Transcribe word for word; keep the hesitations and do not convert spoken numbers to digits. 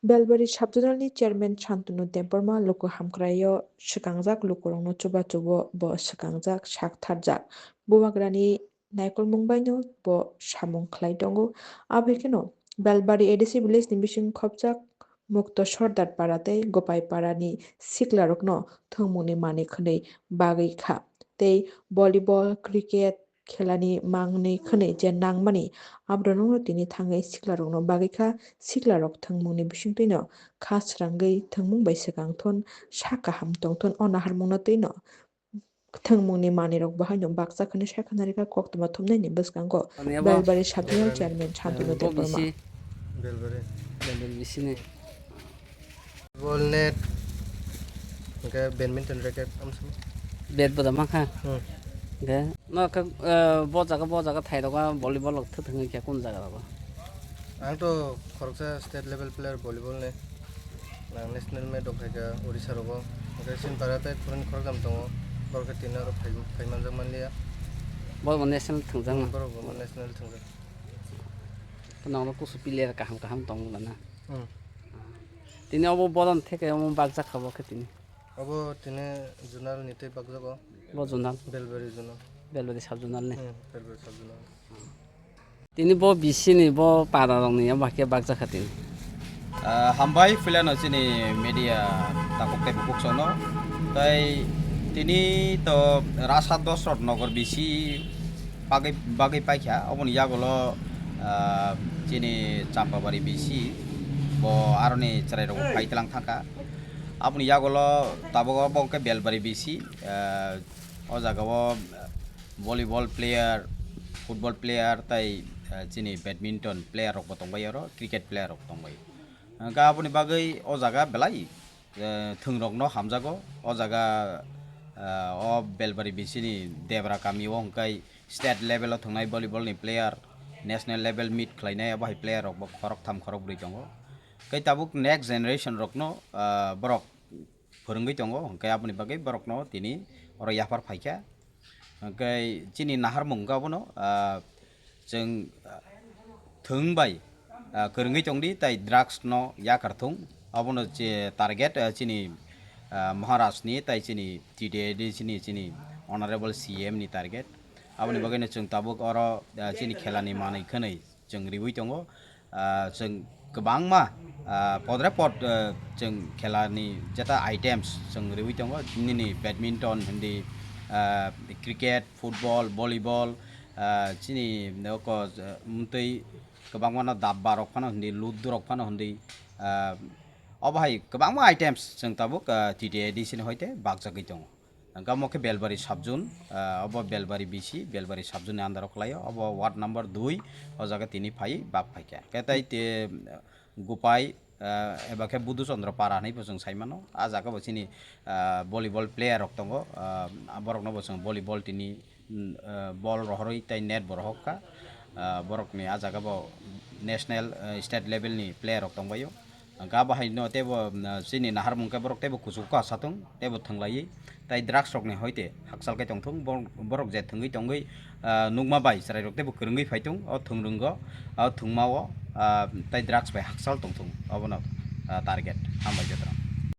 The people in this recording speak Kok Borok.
Belbari Sub-Zonal ni Chairman Shantanu Debbarma luku hamkraio swkangjak lukurokno chubachu bo, bo swkangjak, saktharjak. Bubagrani naikolmung baino bo samung khlai tongo. Abai kheno Belbari A D C village ni bising khopjak Mukto Sordar para tei Gopai para ni siklarokno thwngmungni manwi khwnwi bagwi kha. Tei volleyball, cricket, khelani mangnwi khwnwi je nangmani, aborokno tini thangwi siklarokno bagwi kha, siklarok thwngmungni bisingtwino kha srangwi thwngmung bai swkang thun, sa kaham tong thun, o naharmungno twino thwngmungni manwirok bo haino baksa khwnwi sa khna rwkha koktwma thumnaini bwskango. Ani abo, Belbari Sub-Zonal Chairman Shantanu bo Debbarma. Bisi. Belbari. Belbari bisini. Ball net, hingke badminton racket, amsong. Bat bo da mankha. Hmm. Hingke, no, khe, eh, bo jaga, bo jaga thai rogo volleyball rok thwthwngwi khe kun jaga rogo? Ang to khoroksa state level player volleyball ni. Ang national match rok khaikha Odisha rogo. Hingke Simpara tei Phurin khoroktham tongo. Borok khe tini aro phai, phai manjak manliya. Borok bo national thwngjak Hmm, na? Borok bo national thwngjak. Nokno kusu player kaham kaham tongo na? Hmm. Tini obo bolon theke omo bakjak kha bo khe tini. Obo tini zonal ni tei bakjago. Bo zonal? Belbari zonal. Belbari sub zonal ni? Hmm, Belbari sub zonal. Tini bo bisini bo para rok ni omo hai khe bakjak kha tini. Ah, hambai philano chini media takhuk tei bukhuk sono. Tai tini to Rasa Dosrot Nogor bisi bagwi, bagwi paikha. Oboni yagulo, ah, chini Champabari bisi bo aroni chwrai rok phai tlang thangkha. Aboni yagulo tabuk obo khe Belbari bisi, ah, o jaga o volleyball player, football player tai, ah, chini badminton player rok bo tongbai oro, cricket player rok tongbai. Hwnkhe aboni bagwi o jaga belai, eh, thwngrokno hamjago. O jaga, eh, o Belbari bisini Debra kami o hwnkhe state level o thwngnai volleyball ni player, national level meet khlainai abo hai player rok bo khoroktham khorokbrwi tongo. Tei tabuk next generation rokno, eh, borok phwrwngwi tongo, hwnkhe aboni bagwi borokno tini oro yaphar phaikha. Hwnkhe chini naharmung wngkha abono, ah, chwng, ah, thwng bai, ah, kwrwngwi tongdi, tai drugs no yakar thung. Abono je target, ah, chini, ah, Maharaj ni tai chini T T A D C ni chini Honorable C M ni target. Aboni bagwi no chwng tabuk oro, ah, chini khela ni manwi khwnwi chwng riwi tongo. Ah, chwng kwbangma, ah, podre pod, ah, chwng khela ni jeta items chwng riwi tongo. Nini badminton hindi, ah, cricket, football, volleyball, ah, chini oko, ah, mtwi kwbangma no dabba rok phano hindi, ludo rok phano hindi, ah, obo hai kwbangma items chwng tabuk, ah, T T A D C ni hoite bakjagwi tongo. Hwnkhe omo khe Belbari subzone, ah, obo Belbari B C, Belbari subzone ni under o khlaio, obo ward number dui, o jaga tini phai bak phaikha. Khe tai te, Gupai, ah, eba khe Budhu Chandra Para hinwi bo chwng sai mano. Ah jaga bo chini, ah, volleyball player rok tongo, ah, borokno bo chwng volleyball tini, mm, ah, ball rohorwi tei net bo rohorkha. Ah, borokni ah jaga bo national, ah, state level ni player rok tongbaio. Hwnkhe abo hai no teibo, ah, chini naharmung khe borok teibo kuchugo kha satung, teibo thwnglaiwi, tai drugs rokni hoite hakchal khe tongthung, bor-, borok je thwngwi tongwi, ah, nukma bai chwrairok teibo kwrwngwi phaitung, o thwngrwngo, o thwngmao, ah, tai drugs bai hakchal tongthung, obono, ah, target. Hambai jotono.